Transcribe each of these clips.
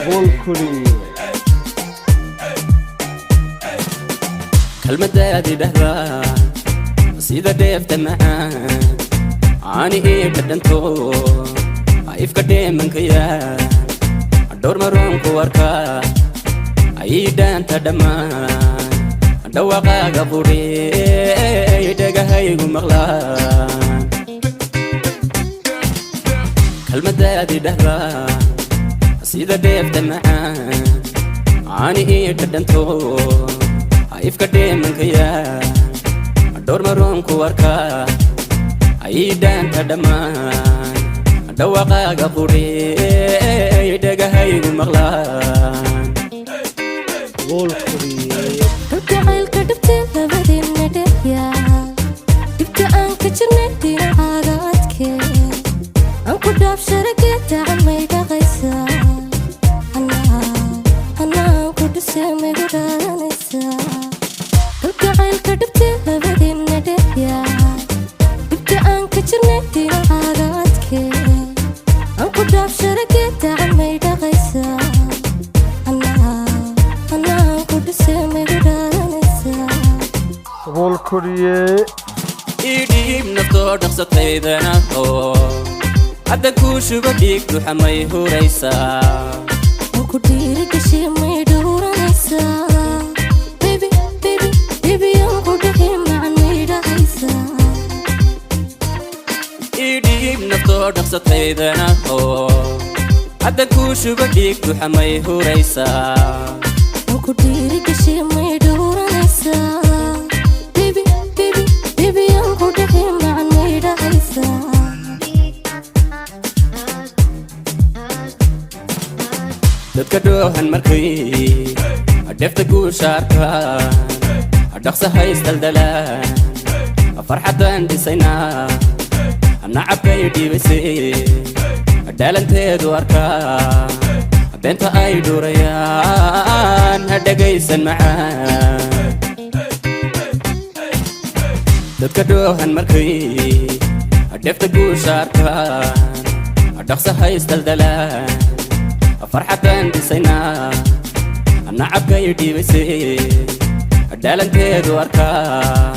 Sabuul Kuriye. Kelmadaadii dhahdaa sida dheefta macaan, caani ii dhadhanto, ifka dheemankaya. Dhowr maroonku arkaa ayii dhaanta dhammaan, dhawaaqaaga qudhey dhegahaygu maqlaan. Kelmadaadii dhahdaa sida dheefta macaan, caani ii dhadhanto, ifka dheemankaya. Dhowr maroonku arkaa ayii dhaanta dhammaan, dhawaaqaaga qudhey dhegahaygu maqlaan. Sabuul Kuriye. Kalgacaylka dhabtee labadeenna dhexyaa, dhibka aan ka jirnay dhinacaaga adkee, aan ku dhaaf sharagee dacan may dhaqaysaa, anaa ku dhisee may ku dhaadanaysaa. Kalgacaylka dhabtee labadeenna dhexyaa, dhibka aan ka jirnay dhinacaaga adkee, aan ku dhaaf sharagee dacan may dhaqaysaa, anaa ku dhisee may ku dhaadanaysaa. Sabuul Kuriye. Idhiib naftoo dhaqsataydana oo hadda kuu shuba dhiig duxa may huraysaa. Aan ku dhiirigashay may dhowranaysaa, baby, baby, baby, aan ku dhihi macan may dhahaysaa. Idhiib naftoo dhaqsataydana oo hadda kuu shuba dhiig duxa may huraysaa. Aan ku dhiirigashay may dhowranaysaa, baby, baby, baby, aan ku dhihi macan may dhahaysaa. Dadka dhoohan markay dhefta guusha arkaan, dhaqsa haysdaldalaan farxaddaan dhisaynaa. Nacabkay dhiibaysay dhaalanteedu arkaa, beenta ay dhuurayaan ha dhegaysan macaan. Dadka dhoohan markay dhefta guusha arkaan, dhaqsa haysdaldalaan farxaddaan dhisaynaa. Nacabkay dhiibaysay dhaalanteedu arkaa,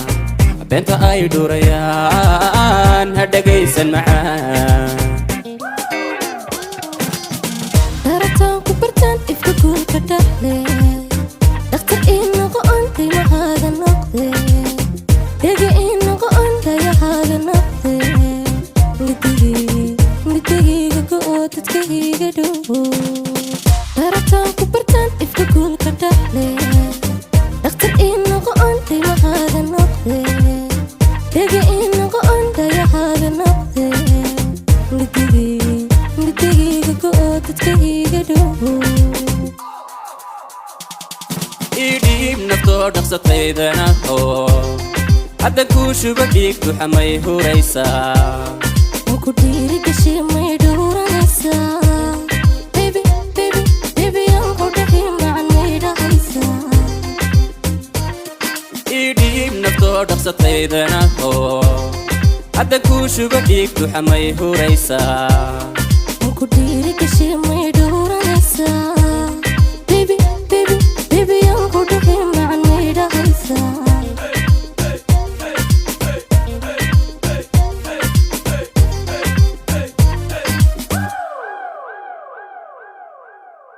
beenta ay dhuurayaan ha dhegaysan macaan. Darataan ku bartaan ifka guulka dhaxle, dhakhtar ii noqon, qiimahaaga noqde, dhega ii noqon, dayahaaga noqde, midigayga go'o, dadkayga dhowo. Darataan ku bartaan ifka guulka dhaxle, dhakhtar ii noqon, qiimahaaga noqde, dhega ii noqon, dayahaaga noqde, midigayga go'o, dadkayga dhowo. Idhiib naftoo dhaqsataydana oo hadda kuu shuba dhiig duxa may huraysaa. Aan ku dhiirigashay may dhowranaysaa, baby, baby, baby, aan ku dhihi macan may dhahaysaa. Idhiib naftoo dhaqsataydana oo hadda kuu shuba dhiig duxa may huraysaa. Aan ku dhiirigashay may dhowranaysaa.